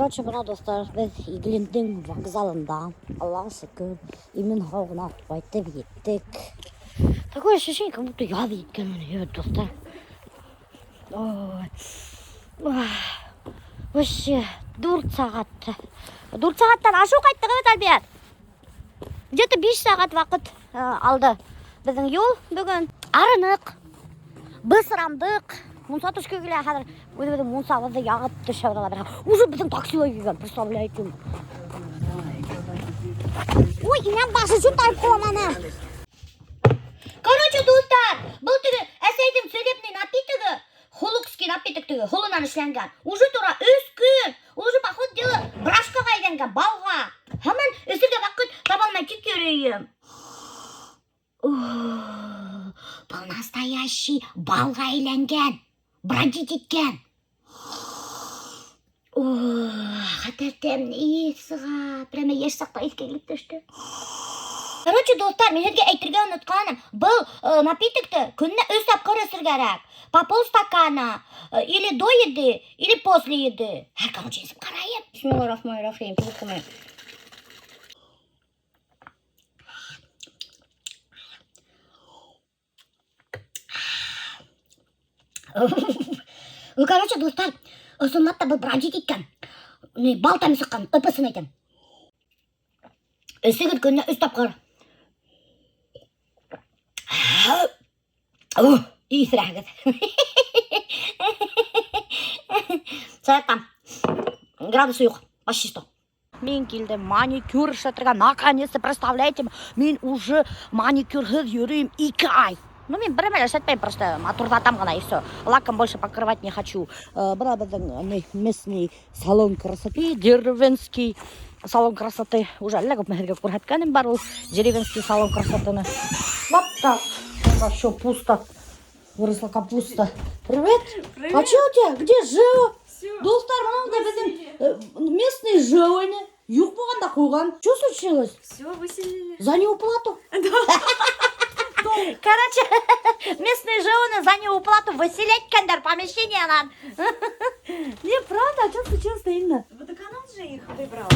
Короче, бына, дуҫтар, беҙ Иглиндең вокзалында, Аллаға шөкөр, имен һау ғына ҡайтып еттек. Такое ощущение, как будто яҙ еткән менән, дуҫтар. Ой. Вообще, 4 сәғәт. 4 сәғәттән ашыу ҡайттыҡ бит, Альберт. Где-то 5 сәғәт ваҡыт алды беҙҙең юл бөгөн. Арыныҡ, бысрандыҡ. Мунса төшкө килә, хәҙер үҙебеҙҙең мунсабыҙҙы яғып төшәбеҙ алар. Уже беҙҙең таксила килгән, представляете? Ой, инәм башы өсөн тайып ҡоламаны. Короче, дуҫтар, был теге әсәйҙең целебный напитогы, холокский напиток теге, һолонан эшләнгән. Уже тора 3 көн. Ул уже, по ходу дела, брашкаға әйләнгән, балға. Һаман эсергә ваҡыт таба алмай тик йөрөйөм. Был настоящий балға әйләнгән. Бродить иткән. Хәтәр тәмле еҫ сыға. Прямо йәш саҡта иҫкә килеп төштө. Короче, дуҫтар, мин һеҙгә әйтергә онотҡаным. Был напитокты көнөнә өс тапҡыр эсергә кәрәк. По полстакана. Или до еды, или после еды. Һәр, короче, эсеп ҡарайым. Бисмиллахиррахманиррахим. Түгел. Ну, короче, дуҫтар, ысынлап та был бродить иткән. Не, бал тәме сыҡҡан, ыпысын әйтәм. Эсегеҙ көнөнә өс тапҡыр. Иҫерәһегеҙ. Саятам. Градусы юҡ, почти что. Мин килдем маникюр эшләтергә, наконец-то, представляете, мин уже маникюрһыҙ йөрөйөм 2 ай. Ну, мин бер мәле эшләтмәйем, просто матурлатам ғына, и все. Лаком больше покрывать не хочу. Бына беҙҙең местный салон красоты, деревенский салон красоты. Уже әллә күпме һеҙгә күрһәткәнем бар ул деревенский салон красотыны. Вот так. Все пусто. Выросла капуста. Привет. Привет. А что у тебя? Где ЖЭО? Все. Дуҫтар, бына беҙҙең местный ЖЭО ине. Юҡ булған да ҡуйған. Что случилось? Все, выселили. За неуплату? Короче, местные ЖЭОны за неуплату выселять иткәндәр помещениенан. Не, правда, а что случилось-то, Инна? Водоканал же их выбрал.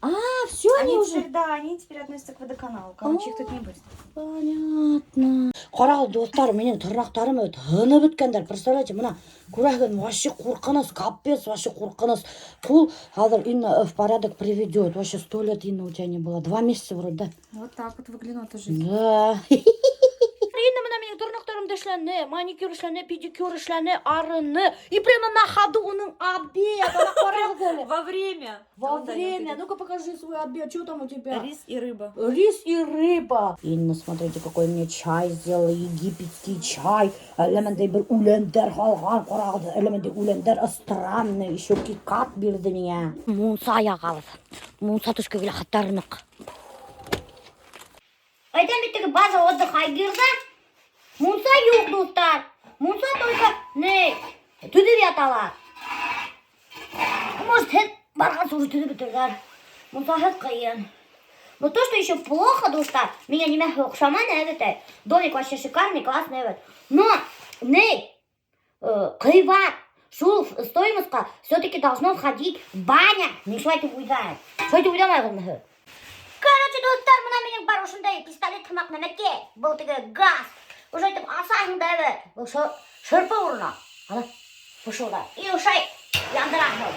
А, все они Они уже? теперь, да, они теперь относятся к водоканалу. Короче, их тут не будет. Понятно. Ҡарағыҙ, дуҫтар, минең тырнаҡтарым бит һынып бөткәндәр. Представляете, бына күрәһегеҙ, вообще ҡурҡыныс, капец, вообще ҡурҡыныс. Ҡул хәҙер Инна в порядок приведет. Вообще 100 лет, Инна, у тебя не было. 2 месяца вроде, да? Вот так вот выглянула жизнь. Да. Инна бына минең тырнаҡтарымды эшләне, маникюр эшләне, педикюр эшләне, арыны. И прямо на ходу уның обед. Ана ҡарағыҙ әле. Во время. Во время. Ну-ка покажи свой обед. Что там у тебя? Рис и рыба. Рис и рыба. Инна, смотрите, какой мне чай сделала, египетский чай. Әллә ниндәй бер үләндәр һалған, ҡарағыҙ, әллә ниндәй үләндәр странный, еще киткат бирҙе миңә. Мунса яғабыҙ. Мунса төшкө килә хәтәр ныҡ. Әйтәм бит теге база отдыха Айгирҙа. Мунса юҡ, дуҫтар. Мунса только не төҙөп яталар. Может, һеҙ барғансы уже төҙөп бөтөрҙәр. Мунсаһыҙ ҡыйын. Но то, что еще плохо, дуҫтар, миңә нимә оҡшаманы, әлбиттә. Домик вообще шикарный, классный, әйбәт. Но, не, ҡыйбат. Шул стоимостьҡа все-таки должно входить баня. Мин шулай тип уйлайым. Шулай тип уйламайһығыҙмы һеҙ? Короче, дуҫтар, бына минең бар ошондай пистолет һымаҡ нәмәкәй. Был теге газ. Уже итеп асаһың да әйбәт. Был шырпы урыны. Ана, бышылдай. И ошай яндыраһың.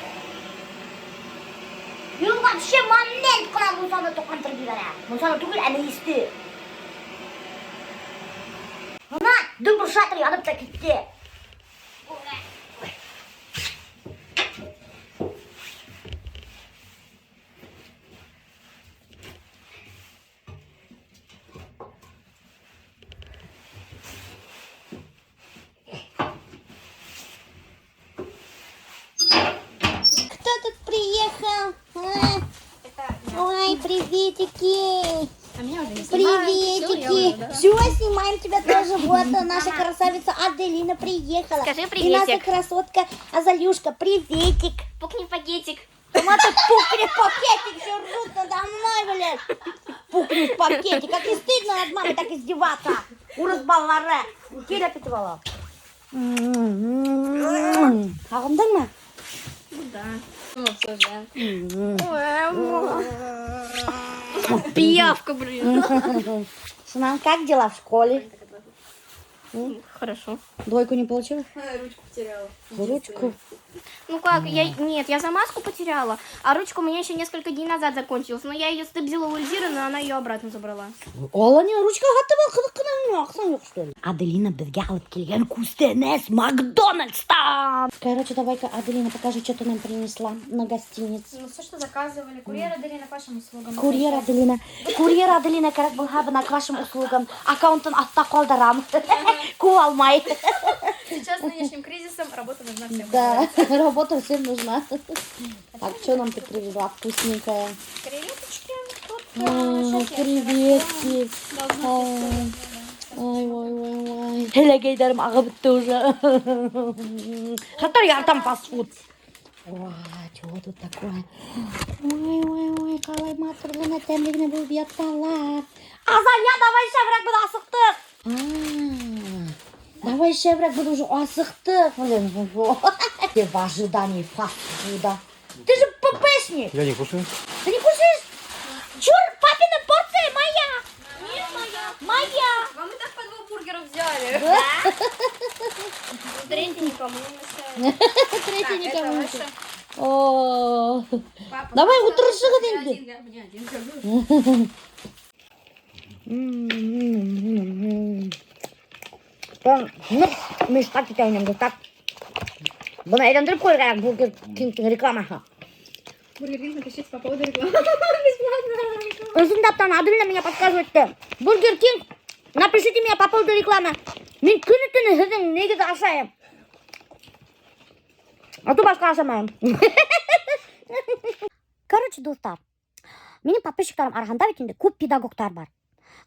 И вообще момент ҡына мунсаны тоҡандырып ебәрә. Мунсаны түгел, ә мейесте. Бына дөмбөр шатыр янып та китте. Ой. Кто тут приехал? А? Ой, приветики! А меня уже не снимают. Приветики! Все, снимаем тебя тоже. Вот наша красавица Аделина приехала. Скажи И наша приветик. красотка Азалюшка. Приветик. Пукни пакетик. Сама ты пукни в пакетик, все ржут надо мной, блядь. Пукни в пакетик. Как не стыдно над мамой так издеваться. Урыҫ балалары. Кил опять бала. Һағындыңмы? Ну да. Ой, пиявка, блин. Шунан, как дела в школе? Хорошо. Двойку не получила? Ручку потеряла. Ручку. Ну как, я нет, я замазку потеряла, а ручка у меня еще несколько дней назад закончилась. Но я ее стыбзила у Эльзиры, но она ее обратно забрала. Ала ни, ручка һатып ал, ҡыҙыҡ ҡына, аҡсаң юҡ, что ли? Аделина беҙгә алып килгән күстәнәс Макдональдстан. Короче, давай-ка, Аделина, покажи, что ты нам принесла на гостиниц. Ну, все, что заказывали. Курьер Аделина к вашим услугам. Курьер Аделина. Курьер Аделина кәрәк булһа, бына к вашим услугам. Аккаунтын аҫта ҡалдырам. Ҡыуа алмай. Сейчас с нынешним кризисом работа нужна всем. Да, работа всем нужна. Так, что нам ты привезла вкусненькое? Креветочки. Тут А, щас я креветки. Должно Ай, ой, ой, ой. Һеләкәйҙәрем ағып бөттө уже. Хәтәр яратам фастфуд. Ой, что тут такое? Ой, ой, ой, ҡалай матур ғына, тәмле генә булып яталар. Азалия, давай шәберәк, беҙ асыҡтыҡ. А, давай шәберәк, беҙ уже асыҡтыҡ. Блин, в ожидании фастфуда. Ты же ППшник. Я не кушаю. Ты не кушаешь? Чур, папина порция моя. Нет, моя. Моя. Вам и так по два бургера взяли. Третий никому не мешает. Третий Так, никому это не ваше. мешает. О, Папа, Давай, пожалуйста, ултырышығыҙ мне инде. один, да, мне один. Прям ныҡ мешҡа китә инем, дуҫтар. Быны әйләндереп ҡуйырға кәрәк Бургер Кингтың рекламаһы. Бургер Кинг, напишите по поводу рекламы. Бесплатно. Ысынлаптан Аделина миңә подсказывает. Бургер Кинг, напишите мне по поводу рекламы. Мин көнө-төнө һеҙҙең нигеҙҙе ашайым. А то башҡа ашамайым. Короче, дуҫтар, минең подписчиктарым араһында бит инде күп педагогтар бар.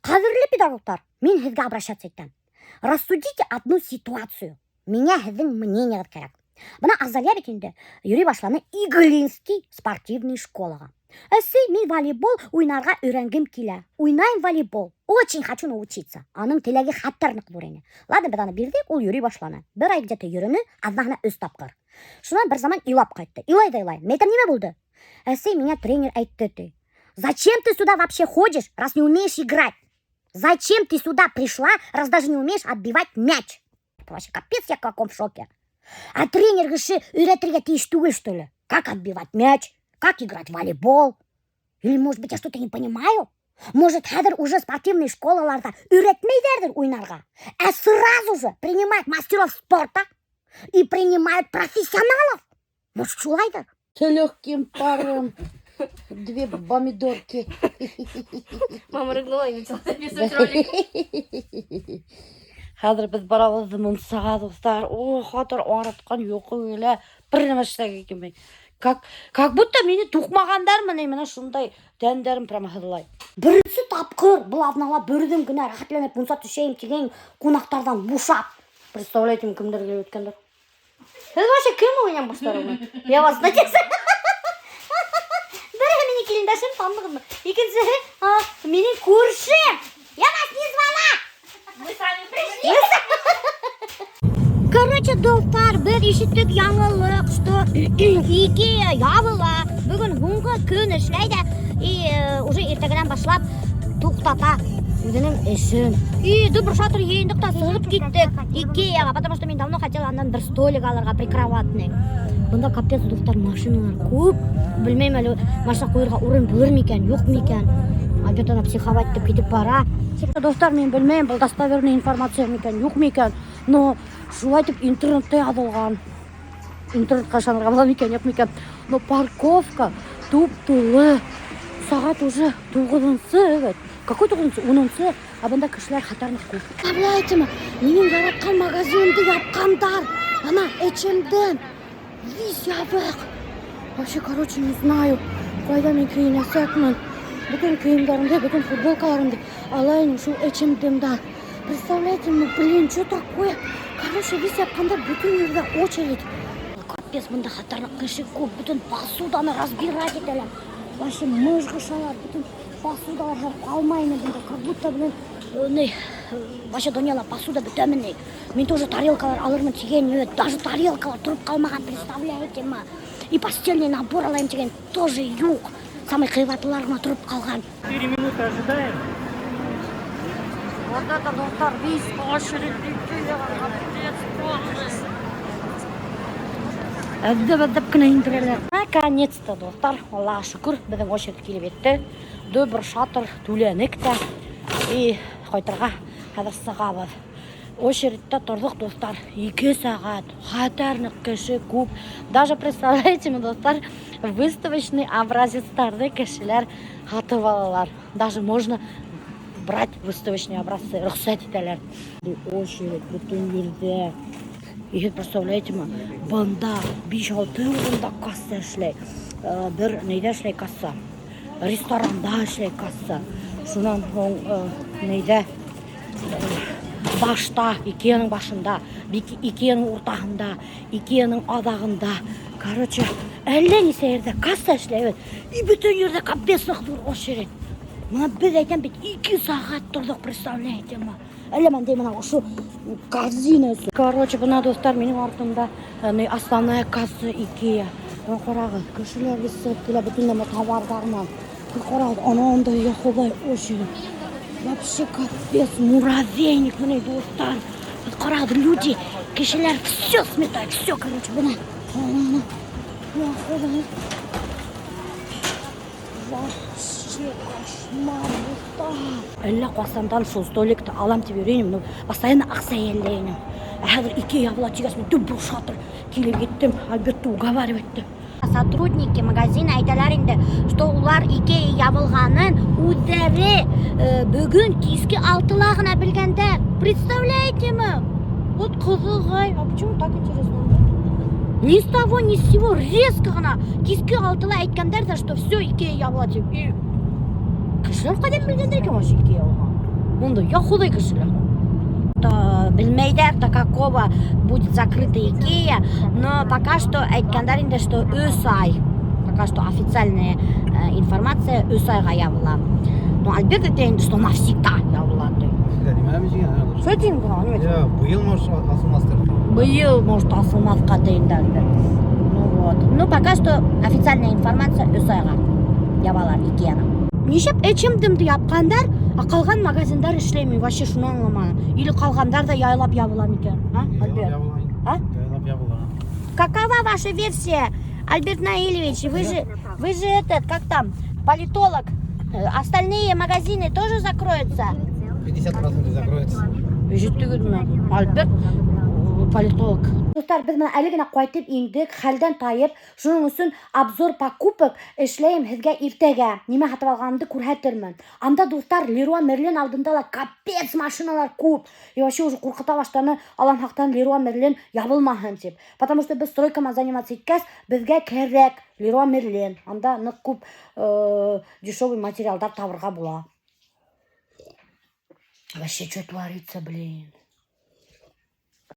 Ҡәҙерле педагогтар, мин һеҙгә обращаться итәм. Рассудите одну ситуацию. Миңә һеҙҙең мнениегеҙ кәрәк. Бына Азалия бит инде йөрөй башланы Иглинский спортивный школаға. Әсәй, мин волейбол уйнарға өйрәнгем килә. Уйнайым волейбол. Очень хочу научиться. Аның теләге хәтәр ныҡ ҙур ине. Ладно, беҙ аны бирҙек, ул йөрөй башланы. Бер ай где-то йөрөнө, аҙнаһына өс тапҡыр. Шунан бер заман илап ҡайтты. Илай ҙа илай. Мин әйтәм, нимә булды? Әсәй, миңә тренер әйтте ти. Зачем ты сюда вообще ходишь, раз не умеешь играть? Зачем ты сюда пришла, раз даже не умеешь отбивать мяч? Это вообще капец, я в каком шоке. А тренер кеше өйрәтергә тейеш түгел, что ли? Как отбивать мяч? Как играть в волейбол? Или, может быть, я что-то не понимаю? Может, хәҙер уже спортивный школаларҙа өйрәтмәйҙәрҙер уйнарға, а сразу же принимают мастеров спорта и принимают профессионалов. Может, шулайҙыр? С легким паром. Две помидорки. Мама рыгнула и начала записывать ролик. Хәҙер беҙ барабыҙ мунсаға, дуҫтар. О, хәтәр арытҡан, йоҡо килә. Бер нәмә эшләге килмәй. Как будто мине туҡмағандар менән бына шундай тәндәрем прямо һыҙлай. Беренсе тапҡыр был аҙнала берүҙем генә рәхәтләнеп мунса төшәйем тигән ҡунаҡтарҙан бушап. Представляете, кемдәр килеп еткәндәр. Һеҙ вообще кем уйнан баштары? Я вас знаете. Береһе минең килендәшем, танығыҙмы? Икенсеһе, а, минең күршем. Я вас не звала. Мы сами пришли. Короче, дуҫтар, беҙ ишеттек яңылыҡ, что Икея ябыла. Бөгөн һуңғы көн эшләй ҙә и уже иртәгәнән башлап туҡтата үҙенең эшен. И дөбөр шатыр йыйындыҡ та сығып киттек Икеяға, потому что мин давно хотела анан бер столик алырға прикроватный. Бында капец, дуҫтар, машиналар күп. Белмәйем әле машина ҡуйырға урын булыр микән, юҡ микән. Альберт ана психовать итеп китеп бара. Дуҫтар, мин белмәйем, был достоверный информация микән, юҡ микән, но шулай итеп интернетта яҙылған. Интернетҡа ышанырға була микән, юҡ микән. Но парковка туп-тулы. Сәғәт уже туғыҙынсы, evet. Какой туғыҙынсы? Унынсы. А бында кешеләр хәтәр ныҡ күп. Представляете, минең яратҡан магазинымды япҡандар. Ана H&M. Весь ябыҡ. Вообще, короче, не знаю. Ҡайҙа мин кейенәсәкмен. Бөтөн кейемдәремде, бөтөн футболкаларымды алайым шул H&M-дан. Представляете, ну блин, что такое? Короче, весь япҡандар, бөтөн ерҙә очередь. Капец, бында хәтәр ныҡ кеше күп, бөтөн посуданы разбирать итәләр. Вообще мыжғышалар, бөтөн посудалар һәм ҡалмай бында, как будто, блин, ни, вообще донъяла посуда бөтәме ни. Мин тоже тарелкалар алырмын тигән, нет, даже тарелкалар тороп ҡалмаған, представляете ма? И постельный набор алайым тигән тоже юҡ. Самый ҡыйбатлылар ғына тороп ҡалған. 4 минуты ожидаем. Вот это, дуҫтар, весь очередь. Капец, полный. Әҙҙәп-әҙҙәп кенә индерәләр. Наконец-то, дуҫтар, Аллаға шөкөр, беҙҙең очередь килеп етте. Дөбөр шатыр түләнек тә. И ҡайтырға хәҙер сығабыҙ. Очередьтә торҙоҡ, дуҫтар, 2 сәғәт. Хәтәр ныҡ кеше күп. Даже, представляете ме, дуҫтар, выставочный образецтарҙы кешеләр һатып алалар. Даже можно брать выставочные образцы, рөхсәт итәләр. Очередь бөтөн ерҙә. И представляете ме, бында 5-6 урында касса эшләй. Бер ниҙә эшләй касса? Ресторанда эшләй касса. Шунан һуң ниҙә башта, Икеяның башында, Икеяның уртаһында, Икеяның аҙағында. Короче, әллә нисә ерҙә касса эшләй. И бөтөн ерҙә капец ҙур очередь. Бына беҙ әйтәм бит, 2 сәғәт торҙоҡ, представляете ме? Әллә мындай бына ошо корзина. Короче, бына, дуҫтар, минең артымда ни, основная касса Икея. Бына ҡарағыҙ, кешеләр сығып килә бөтөн нәмә товарҙар менән. Ҡарағыҙ, анандай, я Хоҙай, очередь. Вообще капец, муравейник, бына, дуҫтар. Вот ҡарағыҙ, люди, кешеләр все сметают, все, короче, бына. Ана, я Хоҙай. Вообще кошмар, дуҫтар. Әллә ҡасандан шул столикты алам тип йөрөйөм, но постоянно аҡса йәлләй. Ә хәҙер Икея ябыла тигәс, мин дөбөр шатыр килеп еттем, Альбертты уговаривать иттем. Сотрудники магазина әйтәләр инде, что улар Икея ябылғанын үҙҙәре бөгөн киске 6-ла ғына белгәндәр. Представляете ме? Вот ҡыҙыҡ, ай. А почему так, интересно? Ни с того, ни с сего, резко ғына киске 6-ла әйткәндәр ҙә, что все, Икея ябыла тип. И кешеләр ҡайҙан белгәндәр икән вообще Икея ябылған? Унда я Хоҙай кешеләр. Белмәйҙәр, до какого будет закрыта Икея, но пока что әйткәндәр инде, что 3 ай. Пока что официальная информация: 3 айға ябыла. Но Альберт әйтә инде, что навсегда ябыла ти. Нимә тигән? Что тиң бына, нимә тиң? Я, быйыл может асылмаҫтыр. Быйыл может асылмаҫҡа ти инде Альберт. Ну вот. Ну пока что официальная информация: 3 айға ябалар Икеяны. Нишләп H&M-ді япҡандар, а ҡалған магазиндар эшләмәй, вообще шуны аңламаным. Или ҡалғандар ҙа яйлап ябыла микән? А, Альберт? А? Яйлап ябыла. Какова ваша версия, Альберт Наилевич? Вы же этот, как там, политолог. Остальные магазины тоже закроются? 50% закроется. Ишеттегеҙме? Альберт политолог. Дуҫтар, беҙ бына әле генә ҡайтып индек, хәлдән тайып, шуның өсөн обзор покупок эшләйем һеҙгә иртәгә. Нимә һатып алғанымды күрһәтермен. Анда, дуҫтар, Леруа Мерлен алдында ла капец машиналар күп. И вообще уже ҡурҡыта башланы, Аллам хаҡтан Леруа Мерлен ябылмаһын тип. Потому что беҙ стройка менән заниматься иткәс, беҙгә кәрәк Леруа Мерлен. Анда ныҡ күп дешевый материалдар табырға була. Вообще, что творится, блин?